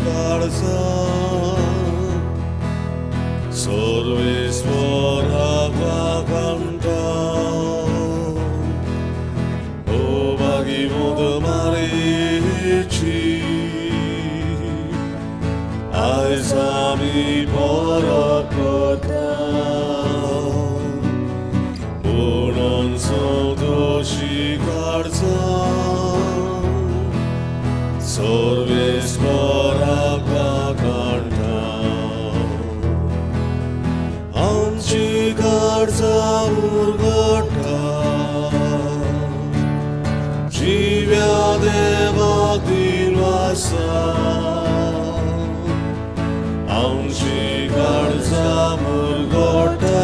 काळजां सर्वेस्पराक वाखाणटा ओ भागीवंत मारयेची आयज आमी परब करता म्हणून संतोशी काळजां सर्वेस्पराक वाखाणटा आमची काळजां उरगोटा जिव्या देवाक दिनवासा आमची काळजां मुरगोटा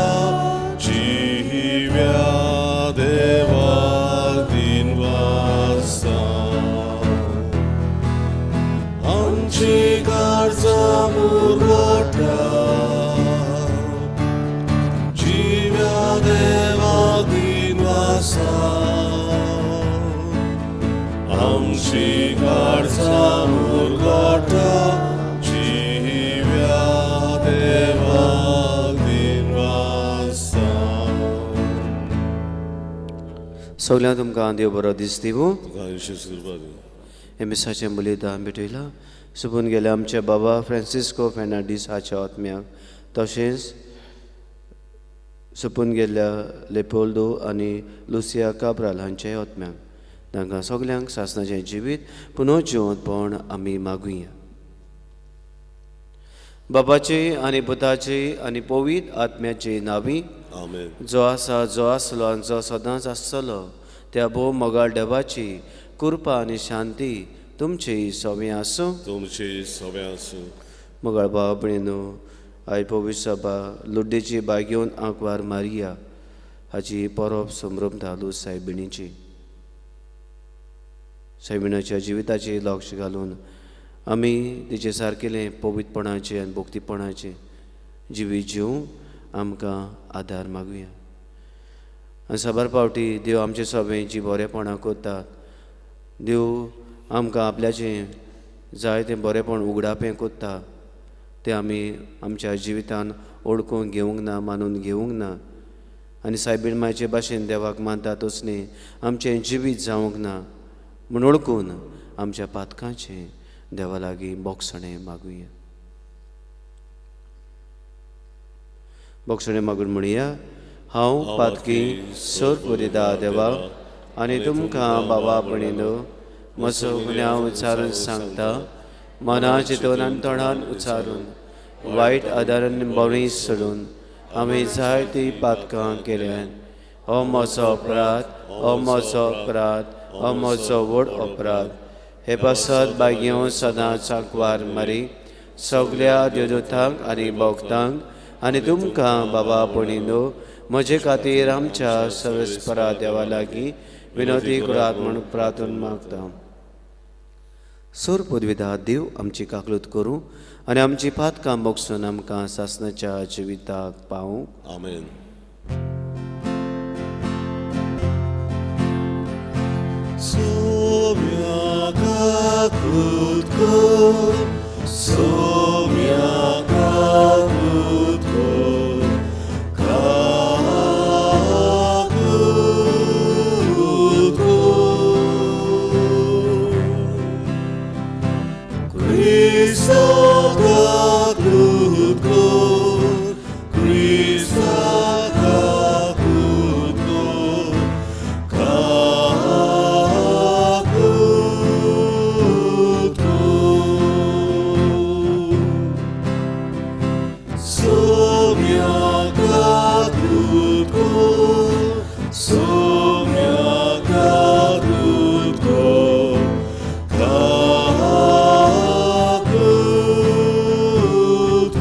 जिव्या देवाक दिनवासा आमची काळजां मुरगोटा जिव्या देवाक दिनवासा आमची काळजां मुरगोटा जिव्या देवाक दिनवासा. सगळ्यांक तुमकां देव बरो दीस दिवूं. तुका विशेश कृपा दिवं. हे मिसाचें बलिदान भेटयलां सुपून गेले आमचे बाबा फ्रांसिस्को फेर्नांडीस हाच्या आत्म्याक, तशेंच सुपून गेल्ल्या लेपोल्दो आनी लुसिया काब्राल हांच्याय आत्म्याक. तांकां सगल्यांक सासणाचें जिवीत पुनः जिवंतपण आमी मागुया. बाबाचे आनी पुताचे आनी पवित्र आत्म्याचे नांवी, आमेन. जो आसा, जो आसलो आनी जो सदांच आसतलो त्या भोव मोगाळ देवाची कृपा आनी शांती तुमची सवे आसूं. तुमची सवे आसूं. मोगाळ भाव भयणीनो, आयज पवित्र सभा लुड्डेची बागेवन आंकवार मारिया हाची परब संभ्रमता लूज सायबिणीची. सायबिणाच्या जिविताचेर लक्ष घालून आमी तिचे सारकेलें पवित्रपणाचें आनी भक्तीपणाचें जिवीत जिवूंक आमकां आदार मागुया. आनी साबार फावटी देव आमचे सभें जी बरेपणां करता, देव आमकां आपल्याचें जाय तें बरेपण उगडापें करता, तें आमी आमच्या जिवितान ओळखून घेवंक ना, मानून घेवंक ना आनी सायबीण मायचे भाशेन देवाक मानता तसलें आमचें जिवीत जावंक ना म्हूण ओळखून आमच्या पातकांचें देवा लागीं बोगसणें मागुया. बोगसणें मागून म्हणया, हांव पातकी सर पुरिदा देवा आनी तुमकां बाबा भयणीनो म्हजो गुन्यांव उच्चारून सांगता, मना चिंतून आनी तोंडान उच्चारून वायट आदारान बरी सोडून आमी जायतीं पातकां केल्यात. हो म्हजो अपराध, हो म्हजो अपराध, हो म्हजो व्हड अपराध. हे पासत बागेवन सदांच आंकवार मारी सगल्या देवदूतांक आनी भक्तांक आनी तुमकां बाबा भयणीनो म्हजे खातीर आमच्या सर्वेस्परा देवा लागीं विनोदी करात म्हूण प्रार्थना मागता. सूर पदवीदा देव आमची काकलूत करूं आनी आमची पातकां बोगसून आमकां सासणाच्या जिविताक पावूं. आमेन. सोम्या काकूत कर, सोम्या काकूत कर, काकूत कर. क्रिस्ता काकूत कर, क्रिस्ता काकूत कर, काकूत कर. सोम्या काकूत कर, सोम्या काकूत कर, काकूत कर.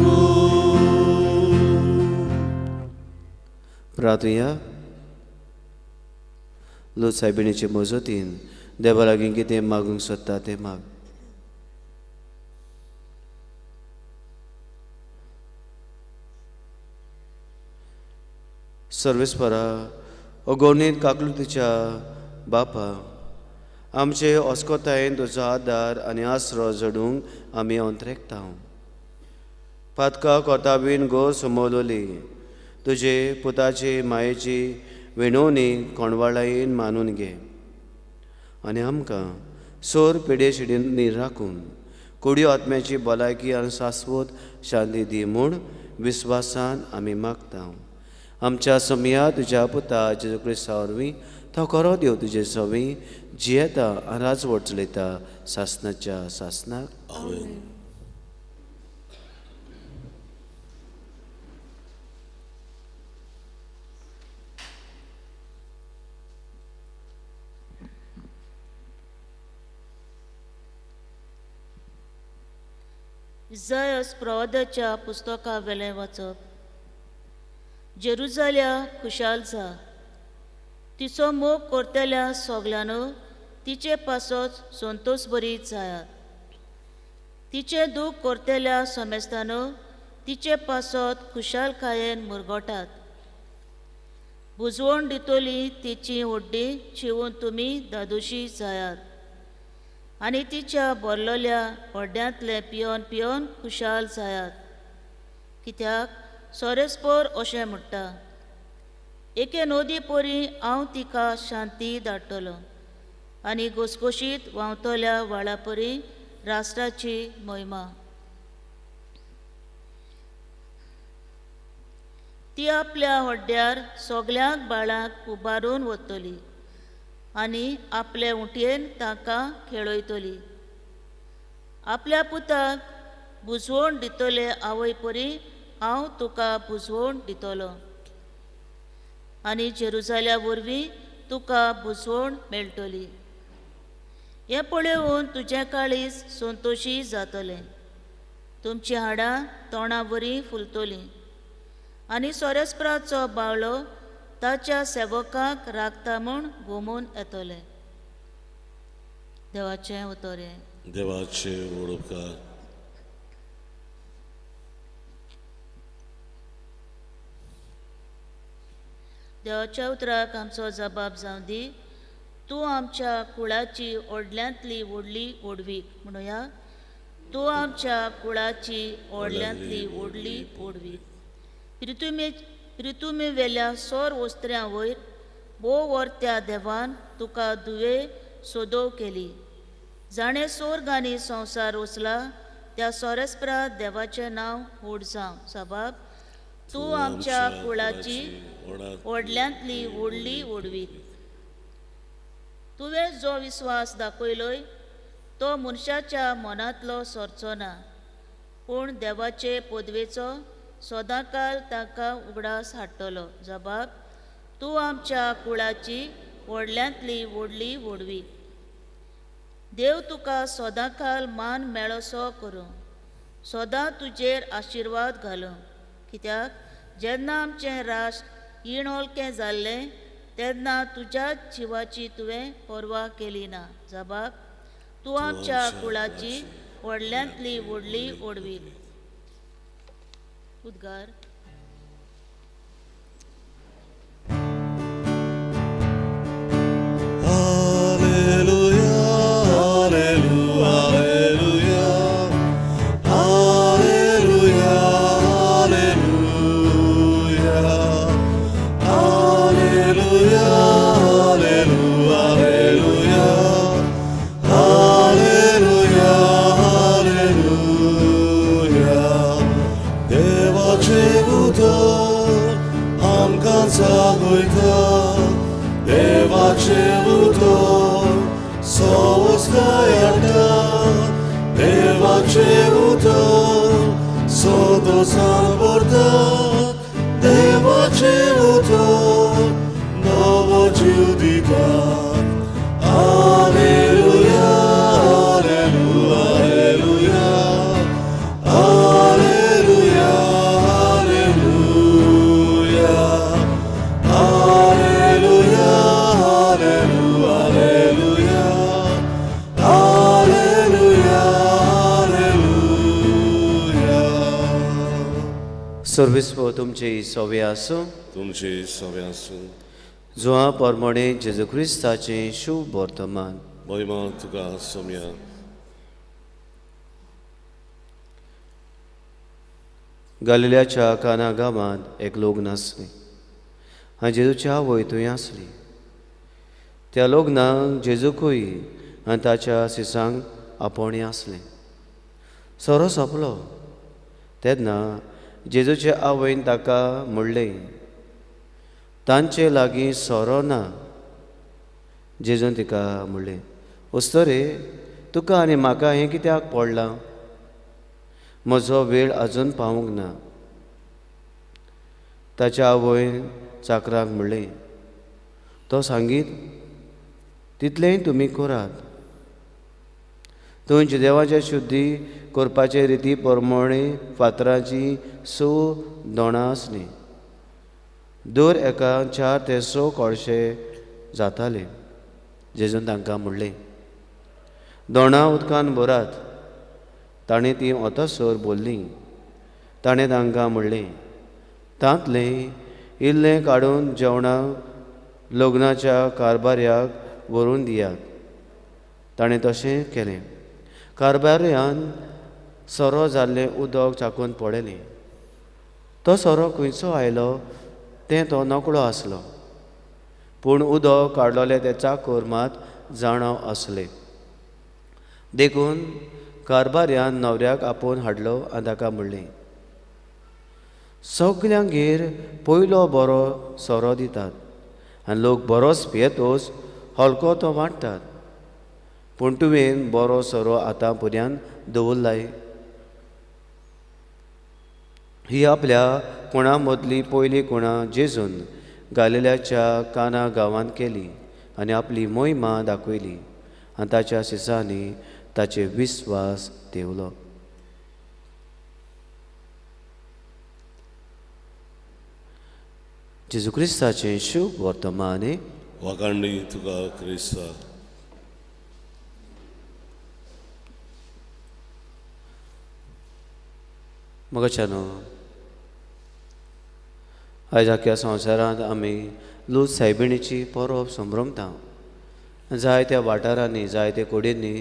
प्रार्थुया. लोक सायबिणीचे मजतीन देवा लागीं कितें मागूंक सोदता तें माग. सर्वेस्परा अगणीत काकलुतीच्या बापा, आमचे अस्कोतायेन तुजो आदार आनी आसरो जोडूंक आमी अंतरेकता. पातका कोताबीन गो समोलोली तुजे पुताची मायेची विणवणी कोणवाळायेन मानून घे आनी आमकां सोर पिडे शिडींनी राखून कुडयो आत्म्याची भलायकी आनी शाश्वत शांती दी म्हूण विस्वासान आमी मागता. आमच्या समया तुज्या पुता जेजू क्रिस्ता वरवीं तो खरो देव तुजे सवी जियेता आनी राजवट चलयता सासनाच्या सासनाक. आमेन. इजायस प्रवादाच्या पुस्तका वेलें वाचप. जेरुजाल्या खुशाल जा, तिचो मोग करतल्या सगल्यांनो तिचे पासत संतोष बरी जायात. तिचें दूख करतल्या समेस्तानो तिचे पासत खुशालकायेन मुरगोटात. बुजवण दितली तिची व्हड्डी शिवून तुमी दादोशी जायात आनी तिच्या भरलेल्या व्हड्ड्यांतलें पियोन पियोन खुशाल जायात. कित्याक सोरेस्पोर अशें म्हणटा, एके नदी परी हांव तिका शांती धाडटलो आनी घोसघोशीत व्हांवतल्या व्हाळा परी राष्ट्राची महिमा. ती आपल्या हड्ड्यार सगल्यांक बाळांक उबारून वतली आनी आपले उंटयेन तांकां खेळयतली. आपल्या पुताक बुजवण दितले आवय परी हांव तुका बुजवण दितलो आनी जेरुजाल्या वरवीं तुका बुजवण मेळटली. हें पळोवन तुजें काळीज संतोशी जातलें, तुमचीं हाडां तोंडा वरी फुलतलीं आनी सोरेस्पराचो बावलो ताच्या सेवकाक राखता म्हूण घुमून येतलें. देवाचें उतर हें. देवाचे उपकार. देवाच्या उतराक आमचो जबाब जावं दी. तूं आमच्या कुळाची व्हडल्यांतली व्हडली व्हडवीक म्हणुया. तूं आमच्या कुळाची व्हडल्यांतली व्हडली व्हडवीक. प्रितुमेवेल्या सोर वस्त्र्यां वयर भोव वर्त्या देवान तुका दुवे सोदोव केली. जाणें सोर्ग आनी संवसार वचला त्या सोरेस्परा देवाचें नांव व्हड जावं. सबाब तूं आमच्या कुळाची व्हडल्यांतली व्हडली व्हडवीक. तुवें जो विस्वास दाखयलोय तो मनशाच्या मनांतलो सरचो ना, पूण देवाचे पदवेचो सदांकाल ताका उगडास हाडटलो. जबाब तूं आमच्या कुळाची व्हडल्यांतली व्हडली व्हडवीक. देव तुका सदांकाल मान मेळोसो करूं, सदां तुजेर आशिर्वाद घालूं. कित्याक जेन्ना आमचें राष्ट्र इणोलकें जाल्लें तेन्ना तुज्या जिवाची तुवें पर्वा केली ना. जबाब तूं आमच्या कुळाची व्हडल्यांतली व्हडली व्हडवीक. उद्गार. सर्वेस्पर तुमचे सवे आसूं. तुमचे सवे आसूं. जुआ परमणे जेजू क्रिस्ताचें शुभ वर्तमान. महिमा तुका सोम्या. गालिल्याच्या काना गांवांत एक लग्न आसलें आनी जेजूची आवय थंय आसली. त्या लग्नाक जेजूकूय आनी ताच्या सिसांक आपोवणें आसलें. सोरो सोंपलो तेन्ना जेजूचे आवयन ताका म्हणलें, तांचे लागीं सोरो ना. जेजून तिका म्हणलें, अस्तरे, तुका आनी म्हाका हें कित्याक पडलां? म्हजो वेळ अजून पावूंक ना. ताच्या आवयन चाकराक म्हणलें, तो सांगीत तितलेंय तुमी करात. थंय जुदेवाचे शुद्धी करपाचे रिती प्रमाणे फातराची 6 दोणां आसलीं. दर एका 4 ते 6 कळशे जाताले. जेजून तांकां म्हणलें, दोणां उदकान भरात. ताणें ती ओतसर भरलीं. ताणें तांकां म्हणलें, तांतलें इल्लें काडून जेवणाक लग्नाच्या कारबाऱ्याक व्हरून दियात. ताणें तशें केलें. कारबाऱ्यान सोरो जाल्लें उदक चाकून पळयलें. तो सोरो खंयचो आयलो तें तो नकळो आसलो, पूण उदक काडलोलें तें चाकूर मात जाणव आसलें. देखून कारबाऱ्यान न्हवऱ्याक आपोवन हाडलो आनी ताका म्हणलें, सगल्यांगेर पयलो बरो सोरो दितात आनी लोक बरोच पियेतोच हलको तो वांट्टात, पूण तुवें बरो सोरो आतां पर्यंत दवरलाय. ही आपल्या कोणा मदली पयली कोणा जेजून गालिल्याच्या काना गांवांत केली आनी आपली मोहिमा दाखयली आनी ताच्या सिसांनी ताचे विस्वास देवलो. जेजू क्रिस्ताचें शुभ वर्तमान. वाखाणणी तुका क्रिस्ता. मगाच्यानो, आयज आख्या संवसारांत आमी लूज सायबिणीची परब संभ्रमता. जायत्या वाठारांनी, जायत्या कुडींनी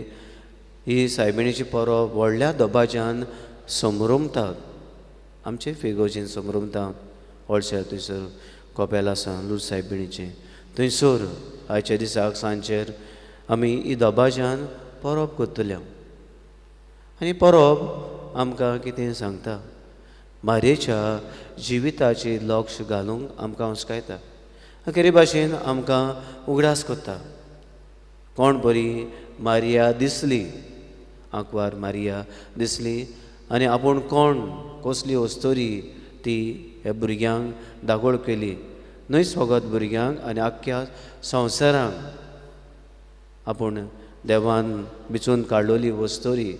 ही सायबिणीची परब व्हडल्या दबाज्यान संभ्रमतात. आमचे फिगोजीन संभ्रमता. व्हडशे थंयसर कोपेल आसा लूज सायबिणीचें, थंयसर आयच्या दिसाक सांजचेर आमी ही दबाज्यान परब करतले. आनी परब आमकां कितें सांगता? मारयेच्या जिविताचेर लक्ष घालूंक आमकां हुस्कायता. अखेरे भाशेन आमकां उगडास करता. कोण बरी मारिया दिसली, आंकवार मारिया दिसली आनी आपूण कोण कसली अस्तोरी ती ह्या भुरग्यांक दाखोवण केली. न्हय फकत भुरग्यांक आनी आख्ख्या संवसारांक आपूण देवान बिचून काडलोली वस्तोरी,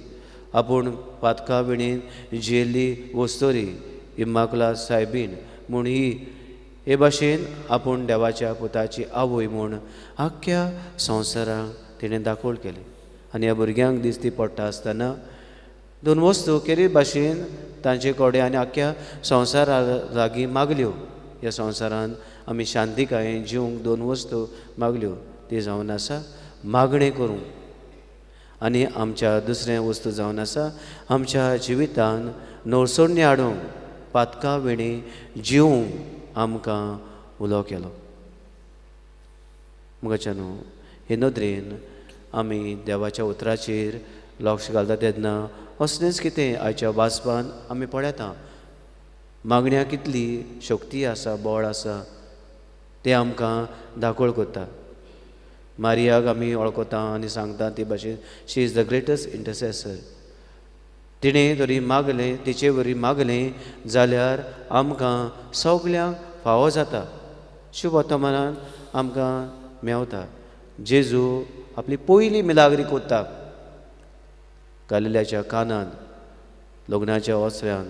आपूण पातका विणेन जियेल्ली वस्तोरी इम्माकुला सायबीण म्हूण ही हे भाशेन आपूण देवाच्या पुताची आवय म्हूण आख्ख्या संवसाराक तिणें दाखोवण केली. आनी ह्या भुरग्यांक दिसती पडटा आसतना दोन वस्तू केरी भाशेन तांचे कडेन आनी आख्ख्या संवसारा लागीं मागल्यो. ह्या संवसारान आमी शांतिकायेन जिवंक दोन वस्तू मागल्यो, ती जावन आसा मागणें करूंक आनी आमच्या दुसरें वस्तू जावन आसा आमच्या जिवितान नवसोडणी हाडूंक, पातका विणी जिवंक आमकां उलो केलो. मुगाच्या न्हू हे नदरेन आमी देवाच्या उतराचेर लक्ष घालता तेन्ना असलेंच कितें आयच्या वाचपान आमी पळयता. मागण्या कितली शक्ती आसा, बळ आसा तें आमकां दाखोवण करता. मारियाक आमी वळखता आनी सांगता ती भाशेन she is the greatest intercessor. तिणें तरी मागलें, तिचे वरी मागलें जाल्यार आमकां सगल्यांक फावो जाता, शुभ वर्तमानान आमकां मेवता. जेजू आपली पयली मिलाग्री कोत्ता गालिल्याच्या कानान, लग्नाच्या ओसऱ्यान.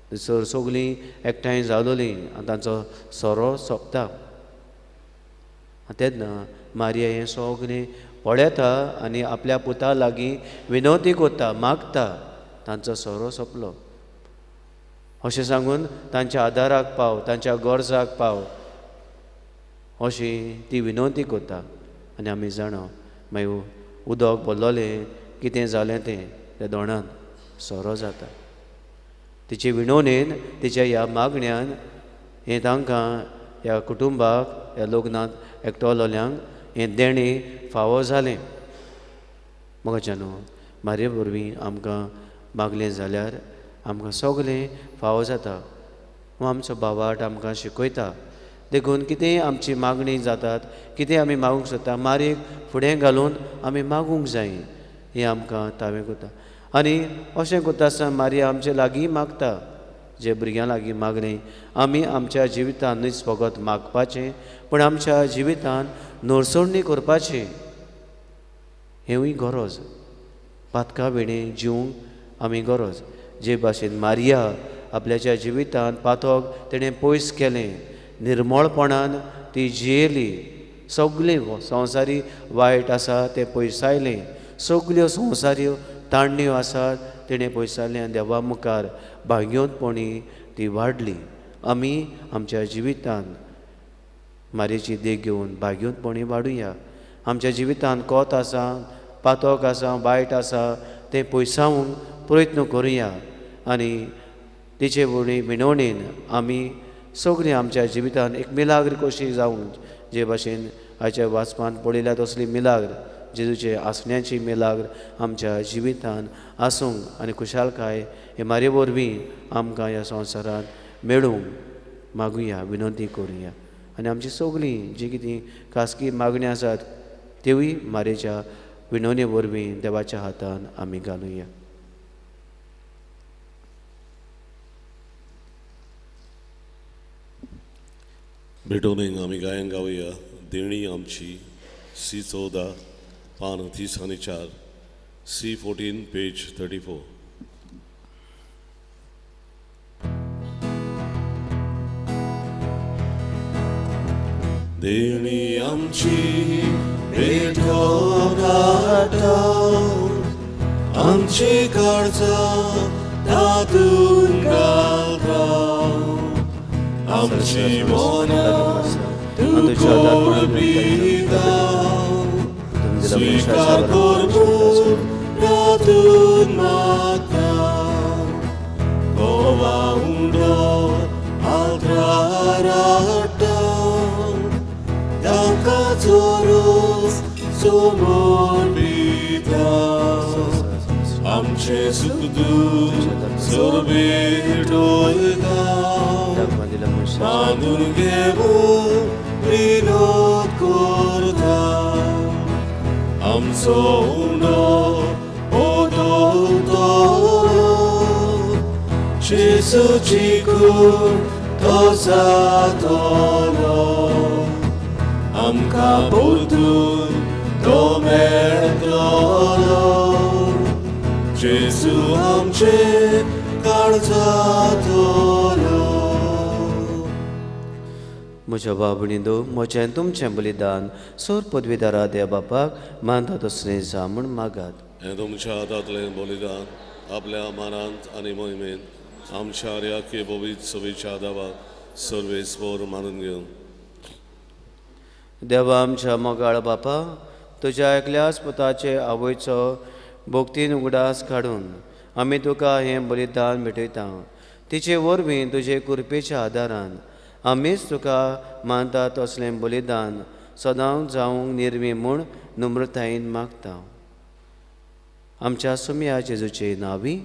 थंयसर सगलीं एकठांय जालोलीं आनी तांचो सोरो सोंपता. तेन्ना मारिया हें सगळें पळयता आनी आपल्या पुता लागीं विनवती करता, मागता, तांचो सोरो सोंपलो अशें सांगून तांच्या आदाराक पाव, तांच्या गरजाक पाव अशी ती विनवती करता. आनी आमी जाणा मागीर उदक भरलोलें कितें जालें तें त्या दोणान सोरो जाता. तिचे विणवणेन तिच्या ह्या मागण्यान हें तांकां ह्या कुटुंबाक ह्या लग्नांत एकटोलोल्यांक हें देणें फावो जालें. मोगाच्या न्हू मारये वरवीं आमकां मागलें जाल्यार आमकां सगलें फावो जाता. हो आमचो बावाट आमकां शिकयता. देखून कितेंय आमची मागणी जातात, कितें आमी मागूंक सोदता मारयेक फुडें घालून आमी मागूंक जाय, हें आमकां तावें करता. आनी अशें करता आसतना मारया आमचे लागीं मागता. जे भुरग्यां लागीं मागलें आमी आमच्या जिवितान न्हूच फकत मागपाचें पूण आमच्या जिवितान नरसोडणी करपाचें हेंवूय गरज. पातका विणें जिवंक आमी गरज. जे भाशेन मारया आपल्याच्या जिवितान पातक तेणें पयस केलें, निर्मळपणान ती जियेली, सगळें संवसारी वायट आसा तें पयसायलें, सगल्यो संवसारी ताणण्यो आसात तेणें पयसायलें आनी देवा मुखार भाग्योतपणी ती वाडली. आमी आमच्या जिवितान मारयेची देख घेवन भाग्योतपणी वाडुया. आमच्या जिवितान कोत आसा, पातक आसा, वायट आसा तें पयसावंक प्रयत्न करुया आनी तिचे वरवीं विणवणेन आमी सगळीं आमच्या जिवितान एक मिलाग्र कशी जावंक, जे भाशेन आयच्या वाचपान पळयल्या तसली मिलाग्र, जेजूचे आसण्याची मिलाग्र आमच्या जिवितान आसूंक आनी खुशालकाय हे मारये वरवीं आमकां ह्या संवसारांत मेळूंक मागुया, विनंती करुया. आनी आमची सगळीं जी कितें खासगी मागणी आसात त्योय मारयेच्या विनवणे वरवीं देवाच्या हातान आमी घालुया. भेटवणेक आमी गायन गावया देणी आमची सी 14 पान 30 आनी 4 सी 14 पेज 34. देणी आमची भेटोगाटा आमची काळजां तातूंत घालता आमची मनां तूं कोरपिता स्वीकार कर म्हूण तातूंत मागता गोवा उंडो आल्त्रार हाडटा तांकां चोरोस समर्पिता आमचें सुख दूख भेटयता मानून घेवन विनोद करता आमचो उंडो बदलतलो जेजूची कूड तो जातलो आमकां परतून तो मेळटलो जेजू आमचे काळजांतलो. म्हज्या बाबणींदो म्हजें तुमचें बलिदान सोर पदवीदारा देव बापाक मानता तसलें जा म्हूण मागात. हें तुमच्या हातांतलें बलिदान आपल्या मानांत आनी मोहिमेंत आमच्या ह्या पवित्र सभेच्या दावाक सर्वेस्पर मानून घेवन. देवा आमच्या मोगाळ बापा, तुज्या एकल्याच पुताचे आवयचो भक्तीन उगडास काडून आमी तुका हें बलिदान भेटयता. तिचे वरवीं तुजे कृपेच्या आदारान आमीच तुका मानता तसलें बलिदान सदांच जावंक निर्मी म्हूण नम्रतायेन मागता. आमच्या सोम्या जेजूचे नांवी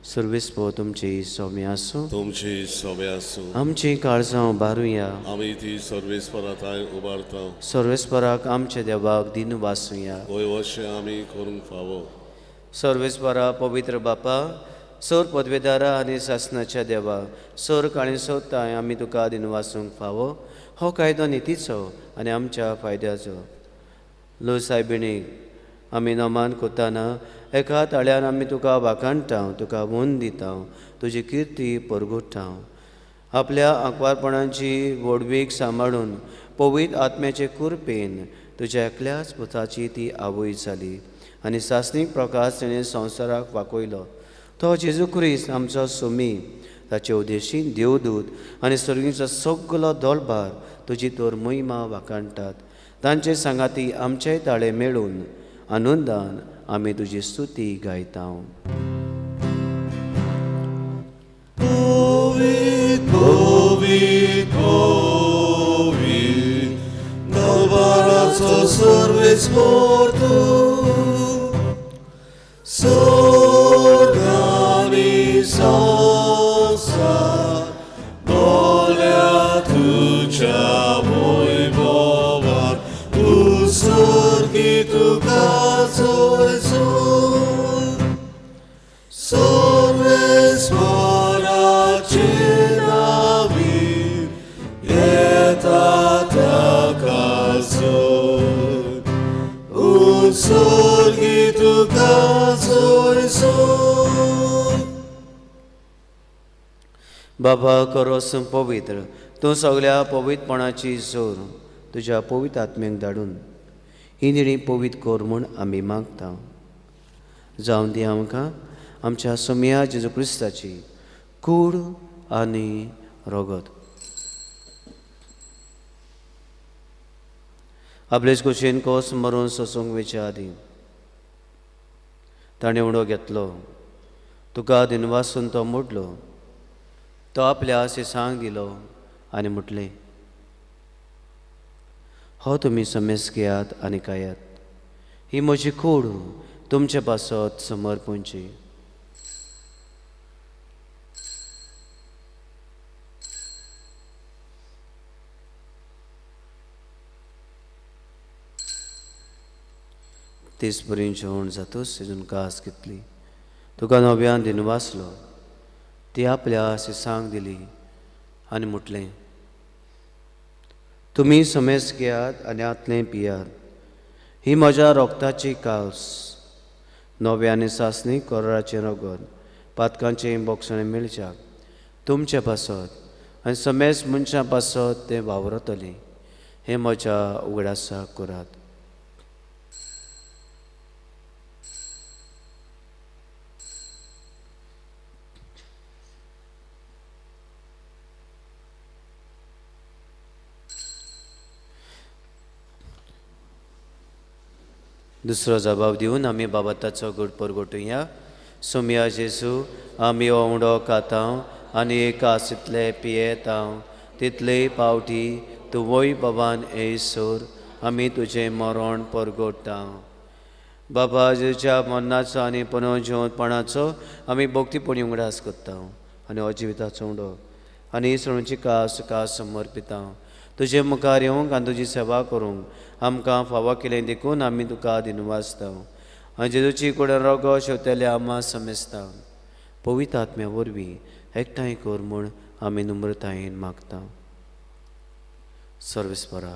सर्वेस्पर तुमची सोम्या आसूं. तुमची सोम्या आसूं. आमची काळजां उबारुया. आमी ती सर्वेस्परा थांय उबारता. सर्वेस्पराक आमच्या देवाक दिन वासुया. वय अशें आमी करूंक फावो. सर्वेस्परा पवित्र बापा, सोर पदवेदारा आनी सासनाच्या देवा, सोर काणी सोदताय आमी तुका दिन वासूंक फावो. हो कायदो नितीचो आनी आमच्या फायद्याचो. लो सायबिणीक आमी नमान करतना एका ताळ्यान आमी तुका वाखाणटा, तुका वंद दिता, तुजी किर्ती परगुट्टा. आपल्या आंकवारपणाची व्हडवीक सांबाळून पवित्र आत्म्याचे कृपेन तुज्या एकल्याच पुताची ती आवय जाली आनी सासणीक प्रकाश तिणें संवसाराक वाकयलो. तो जेजू क्रिस्त आमचो सोमी, ताचे उद्देशीन देवदूत आनी सर्गीचो सगलो दोलभार तुजी तर महिमा वाखाणटात. तांचे सांगाती आमचे ताळे मेळून आनंदान आमी तुजी स्तुती गायता. बाबा करोस पवित्र तूं सगळ्या पवित्रपणाची जोर तुज्या पवित्र आत्म्याक धाडून ही निणी पवित्र कर म्हूण आमी मागता. जावन दी आमकां आमच्या सोमया जेजू क्रिस्ताची कूड आनी रगत. आपलेच कुशीन कोस मरून सोसूंक वेच्या आदीं ताणें उडो घेतलो, तुका दिनवासून तो मोडलो, तो आपल्या शिसांक दिलो आनी म्हटलें, हो तुमी समेस घेयात आनी खायात, ही म्हजी कूड तुमचे पासत समर्पणची. तेच परीन जेवण जातूच तेजून कास घेतली, तुका नव्यान दिनवासलो, ती आपल्या शिसांक दिली आनी म्हटलें, तुमी समेस घेयात आनी आतलें पियात, ही म्हज्या रोगताची कास, नव्या आनी सासणी कोराचें रगत पातकांचें बोगसणें मेळच्याक तुमचे पासत आनी समेस मनशां पासत तें वावरतलें. हें म्हज्या उगडासाक करात. दुसरो जबाब दिवन आमी बाबाताचो गूड परगटुया. सोमया जेजू, आमी हो उंडो खाता आनी एक आसितले पियेता, तितले पावटी तुवोय बाबान येयसर आमी तुजें मरण परगट्टा. बाबा जेजूच्या मरणाचो आनी पुनर्जिवंतपणाचो आमी भक्तीपणी उगडास करता आनी हो जिविताचो उंडो आनी सणूची कास कास समर्पिता. तुजे मुखार येवंक आनी तुजी सेवा करूंक आमकां फावो केलें देखून आमी तुका दिनवासता आनी जेजूची कुडन रोगो शेवतेले आमा समेजता. पवित्र आत्म्या वरवीं एकठांय कर म्हूण आमी नम्रतायेन मागता. सर्वेस्परा,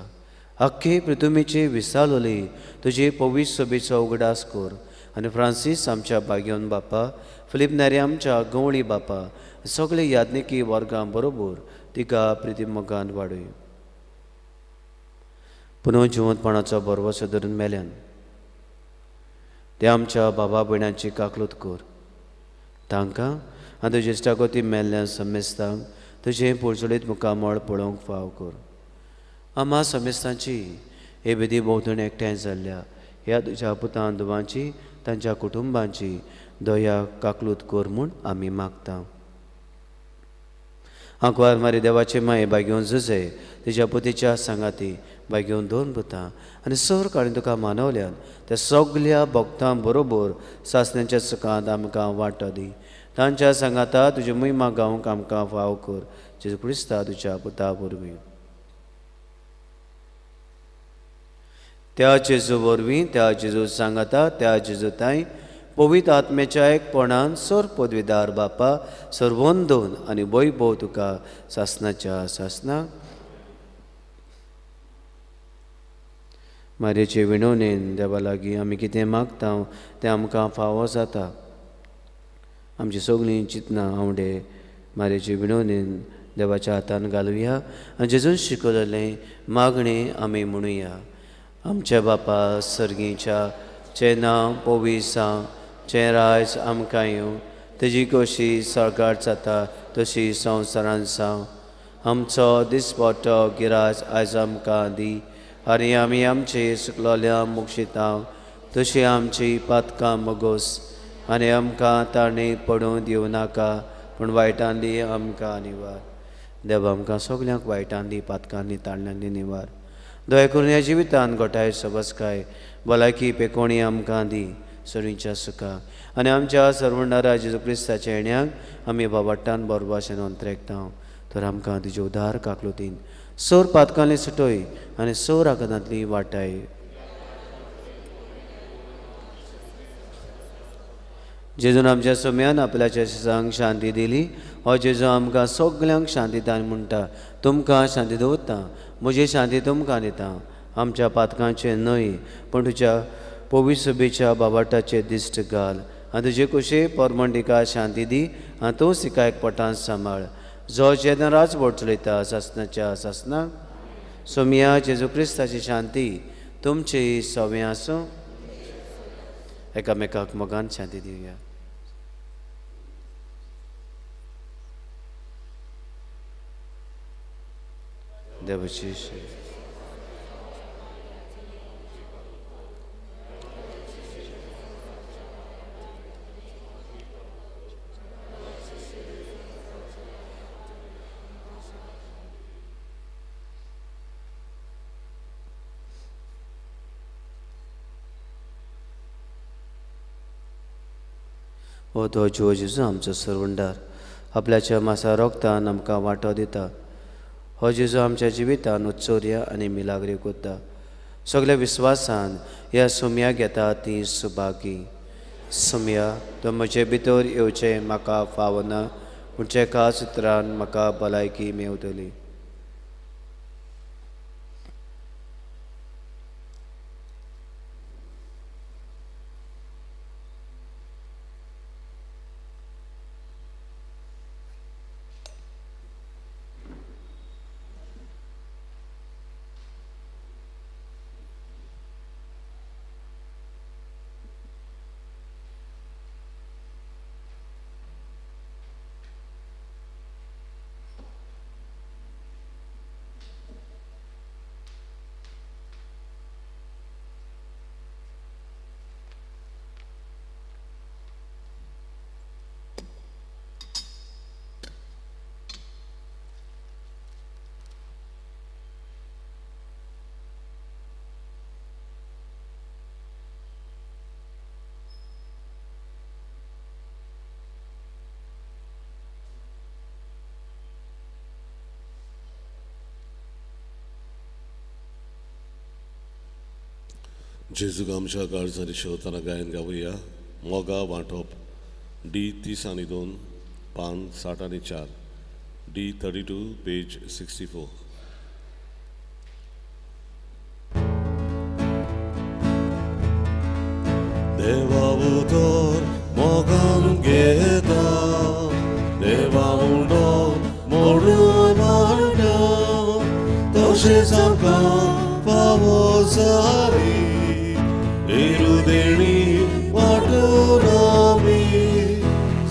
आख्खे पृथुमीची विसालोली तुजे पवित्र सभेचो उगडास कर आनी फ्रांसीस आमच्या भाग्योन बापा, फिलीप नेरी आमच्या गवळी बापा, सगळे याज्ञिकी वर्गां बरोबर तिका प्रितीमोगान वाडय. पुनः जिवंतपणाचो भरवसो धरून मेल्यान ते आमच्या बाबा भयणांची काकलूत कर, तांकां आनी तुजे इश्टागती मेल्ल्या समेस्तांक तुजें पोळचोळीत मुखामळ पळोवंक फाव कर. आमा समेस्तांची हे विधी भोंवतणी एकठांय जाल्ल्या ह्या तुज्या पुतान धुवांची तांच्या कुटुंबांची दया काकलूत कर म्हूण आमी मागता. आंकवार मारी देवाचे माये बागेवन जुजे तिच्या पुतीच्या सांगाती बागेवन दोन पुतां आनी सर काडून तुका मानवल्यान त्या सगल्या भक्तां बरोबर सासण्यांच्या सुखांत आमकां वांटो दी. तांच्या सांगाता तुजी महिमा गावंक आमकां फाव कर, जेजू क्रिस्ता तुज्या पुता वरवीं. त्या जेजू वरवीं, त्या जेजू सांगाता, त्या जेजू ताई पवित्र आत्म्याच्या एकपणान सर पदवीदार बापा सर्वोंदोन आनी वैभव तुका सासनाच्या सासनाक. मारयेचे विणवणेन देवा लागीं आमी कितें मागता तें आमकां फावो जाता. आमची सगळीं चिंतनां आंवडे मारयेचे विणवणेन देवाच्या हातान घालुया आनी जेजून शिकयलें मागणें आमी म्हणुया. आमच्या बापा सर्गीच्या, चें नांव पवित्र जावं, चें राज आमकां येवं, तेजी कशी सरकार जाता तशी संवसारांत जावं. आमचो दिसपट्टो गिराज आयज आमकां दी आनी आमी आमचे सुकलोल्या मुक्षिता तशी आमची पातकां मगोस आनी आमकां ताणें पडूं दिवं नाका पूण वायटांनी आमकां निवार. देवा आमकां सगल्यांक वायटांनी पातकांनी ताळ्यांनी निवार. दया करून ह्या जिवितान गोठाय सबसकाय भलायकी पेकोणी आमकां दी सरींच्या सुखा आनी आमच्या सर्वणारा जेजू क्रिस्ताच्या येण्याक आमी बाबाट्टान बरोबाशेन अंतरेकता. तर आमकां तुजे उदार काकलुतीन सोर पातकांनी सुटय आनी सोर आकांतांतली वाटाय. जेजून आमच्या सोम्यान आपल्याच्या शिसांक शांती दिली. हो जेजू आमकां सगल्यांक शांती दान म्हणटा. तुमकां शांती दवरता, म्हजी शांती तुमकां दिता. आमच्या पातकांचें न्हय पूण तुज्या पवित्र बाबाटाचे दिश्ट घाल आनी तुजे कुशे परमंडिका शांती दी आनी तूं सिका एकपटान सांबाळ. जो जेन्ना राजवट चलयता सासनाच्या सासनाक. सोमया जेजू क्रिस्ताची शांती तुमची सवे आसूं. एकामेकाक मोगान शांती दिवया. देवाची हो तो जिवो जेजू आमचो सरवंडार आपल्याच्या मासा रोगतान आमकां वांटो दिता. हो जेजू आमच्या जिवितान उत्सोर्या आनी मिलाग्री कोत्ता. सगल्या विस्वासान ह्या सोम्या घेता ती सुभागी. सोम्या तो म्हजे भितर येवचें म्हाका फावना पूण एका सुत्रान म्हाका भलायकी मेवतली. जेजूक आमच्या काळजांनी शेवताना गायन गावया. मोगा वांटप डी 30 आनी 2 पान 60 आनी 4 डी 32 पेज 64. देवा उतर मोगान घेता देवा उंडो मोडून मांडटा तशेंच आमकां फावो जाली देणी वांटून आमी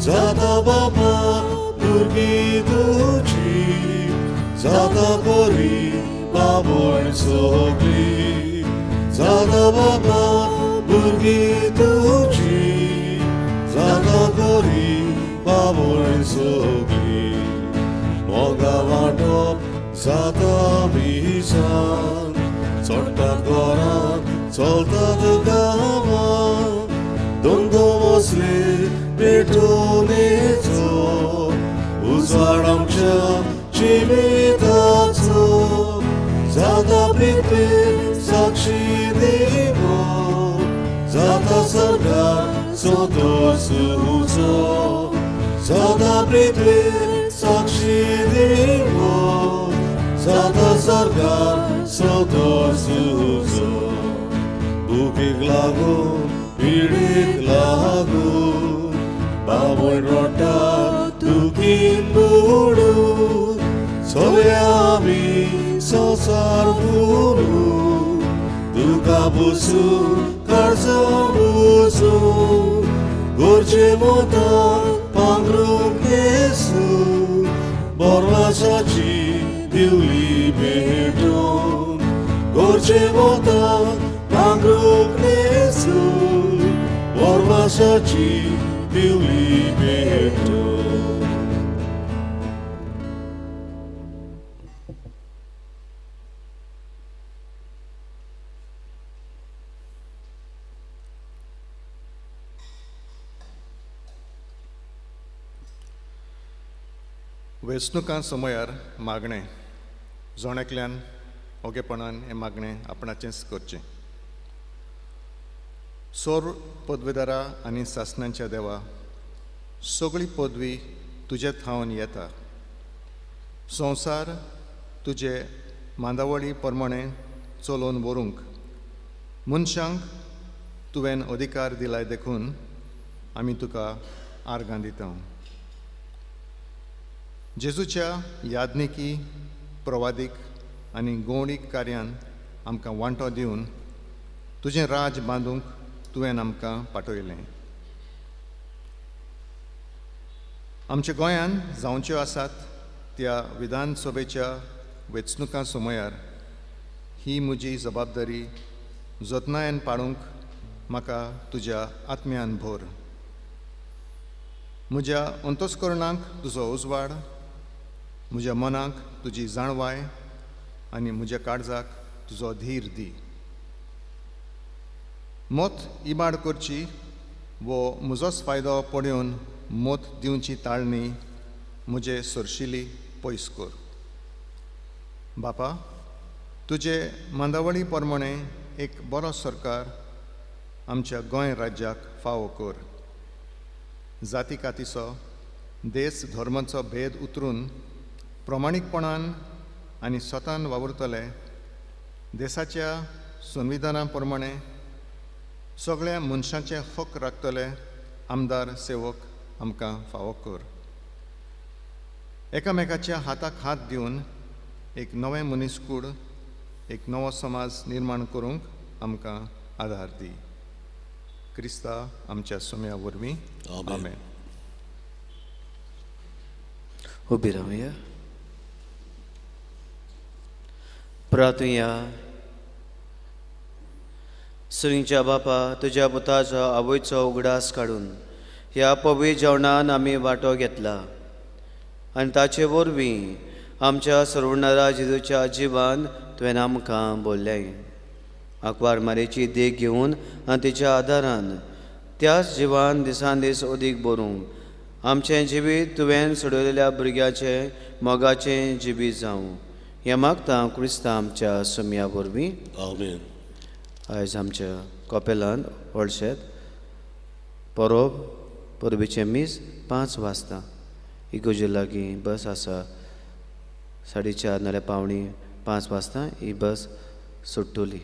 जाता बाबा भुरगीं तुजी जाता बरी बाबण सगळी जाता बाबा भुरगीं तुजी जाता बरी बाबण सगळी मोगा वांटप जाता मिसान चडटात घरांत चलतात गांवांत धंदो वसले पेटोवणेचो उजवाड आमच्या जिविताचो जाता पृथ्वीर साक्षी दिवो जाता सरकार संतोषुचो जाता पृथ्वीर साक्षी दिवो जाता सरकार संतोषुचो. भुकेक लागून पिडीक लागून बाबूय रोटा दुखीन बुडून सगळे आमी संवसार पुरून दुका बसून काळजां बसून गरजे मोतान पांगरूंक न्हेसून बरवासाची दिवली पेटोवन गरजे मोगाची दिवली पेटो. वेंचणुकां समयार मागणें जण एकल्यान ओगेपणान हें मागणें आपणाचेंच करचें. सोर पदवेदारा आनी सासणांच्या देवा, सगळी पदवी तुजे थावन येता. संवसार तुजे मांदावळी प्रमाणें चलोवन व्हरूंक मनशांक तुवें अधिकार दिलाय देखून आमी तुका आर्गां दिता. जेजूच्या याज्ञिकी प्रवादीक आनी गौणीक कार्यान आमकां वांटो दिवन तुजें राज बांदूंक तुवें आमकां पाठयलें. आमच्या गोंयान जावच्यो आसात त्या विधानसभेच्या वेंचणुकां समयार ही म्हजी जबाबदारी जतनायेन पाळूंक म्हाका तुज्या आत्म्यान भर. म्हज्या अंतस्करणाक तुजो उजवाड, म्हज्या मनाक तुजी जाणवाय आनी म्हज्या काळजाक तुजो धीर दी. मत इबाड करची वो म्हजोच फायदो पळोवन मत दिवची ताळणी म्हजे सरशिली पयस कर. बापा, तुजे मांदावळी प्रमाणें एक बरो सरकार आमच्या गोंय राज्याक फावो कर. जाती कातीचो देश धर्माचो भेद उतरून प्रमाणीकपणान आनी स्वतान वावुरतले देशाच्या संविधाना प्रमाणें सगळ्या मनशांचे हक राखतले आमदार सेवक आमकां फावो कर. एकामेकाच्या हाताक हात दिवन एक नवें मनीसकूड, एक नवो समाज निर्माण करूंक आमकां आदार दी. क्रिस्ता आमच्या सोम्या वरवीं आमेन. उबी रावया. प्रार्थुया. सुरींच्या बापा, तुज्या पुताचो आवयचो उगडास काडून ह्या पवित्र जेवणान आमी वांटो घेतला आनी ताचे वरवीं आमच्या सर्वणारा जेजूच्या जिवान तुवें आमकां बोल्लें. आंकवार मारेची देख घेवन आनी तिच्या आदारान त्याच जिवान दिसान दीस अदीक बरूंक आमचें जिवीत तुवें सोडयलेल्या भुरग्याचें मोगाचें जिवीत जावं हें मागता क्रिस्ता आमच्या सोम्या वरवीं. आमेन. आयज आमच्या कपेलान व्हडशेत परब परबेचें मीस 5 वाजता. इगोजे लागीं बस आसा. 4:30 नाल्यार 4:45 वाजता ही बस सुट्टली.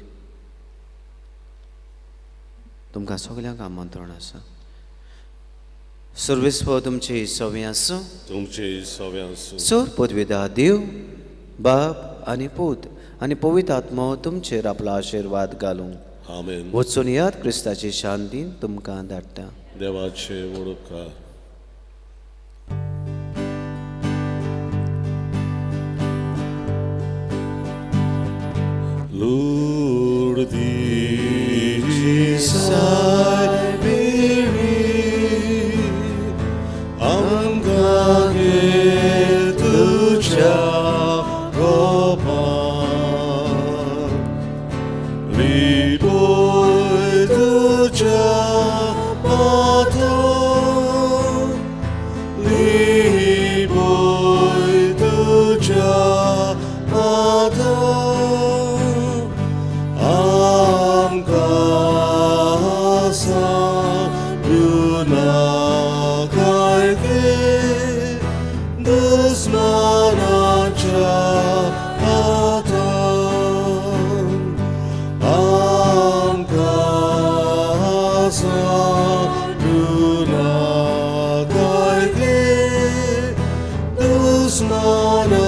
तुमकां सगल्यांक आमंत्रण आसा. सर्वेस्व तुमचे सवे आसूं. तुमचे सवे आसूं. सर पदवेदा देव बाप आनी पूत आनी पवित्र आत्मो तुमचेर आपलो आशिर्वाद घालूं. आमेन. वचून याद क्रिस्ताची शांती तुमकां धाडटा. देवाचे व्हड उपकार. लुर्दीची साय बेळी आमकां घे तुज्या गोपान, लिपोय तुज्या पांथान, लिपोय तुज्या पांथान, आमकां सांडूं नाकाय गे दुस्मानाच्या हातान, आमकां सांडूं नाकाय गे दुस्मानाच्या